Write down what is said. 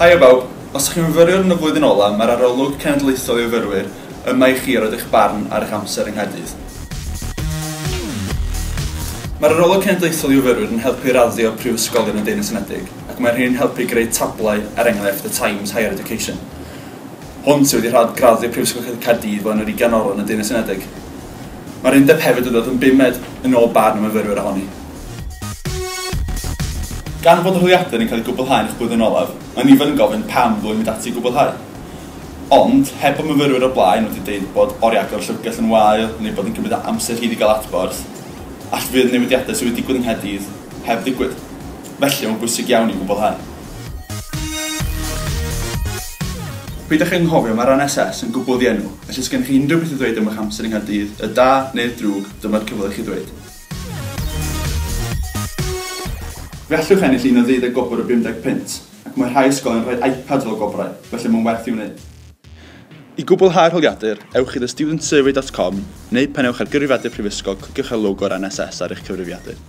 Haia bawb, os ydych chi'n fyfyriwr yn y flwyddyn ola, mae'r Arolwg Cenedlaethol i Fyfyrwyr yma i chi roed eich barn ar eich amser yng Nghaerdydd. Mae'r Arolwg Cenedlaethol i Fyfyrwyr yn helpu i raddio prifysgolion y Deyrnas Unedig, ac mae'r rhain yn helpu i greu tablau, er enghraifft The Times Higher Education. Hwn sydd wedi rhad graddio Prifysgol Caerdydd fel un o'r 20 orau yn y Deyrnas Unedig. Mae'r undeb hefyd wedi dod yn bumed yn ôl barn y myfyrwyr ohoni. Gan fod yr holiadur yn cael ei gwblhau yn eich blwyddyn olaf, mae nifer yn gofyn pam ddylwn mynd ati i gwblhau. Ond, heb bod myfyrwyr o'r blaen wedi deud bod oriau agor y llyfrgell yn wael neu bod yn cymryd amser hir i gael adborth, all fydd newidiadau sydd wedi digwydd yng Nghaerdydd heb ddigwydd. Felly, mae'n bwysig iawn i gwblhau. Peidiwch ag anghofio, mae'r NSS yn gwbl ddienw, felly os gennych chi unrhyw beth i ddweud am eich amser yng Nghaerdydd, y da neu'r drwg, dyma'r cyfle i chi ddweud. Fe allwch ennill un o ddeuddeg gwobr o 50 punt, ac mae rhai ysgolion yn rhoi iPads fel gwobrau, felly mae'n werth i'w wneud. I gwblhau'r holiadur, ewch i thestudentsurvey.com neu pan ewch ar gyfrifiadur prifysgol cliciwch ar logo'r NSS ar eich cyfrifiadur.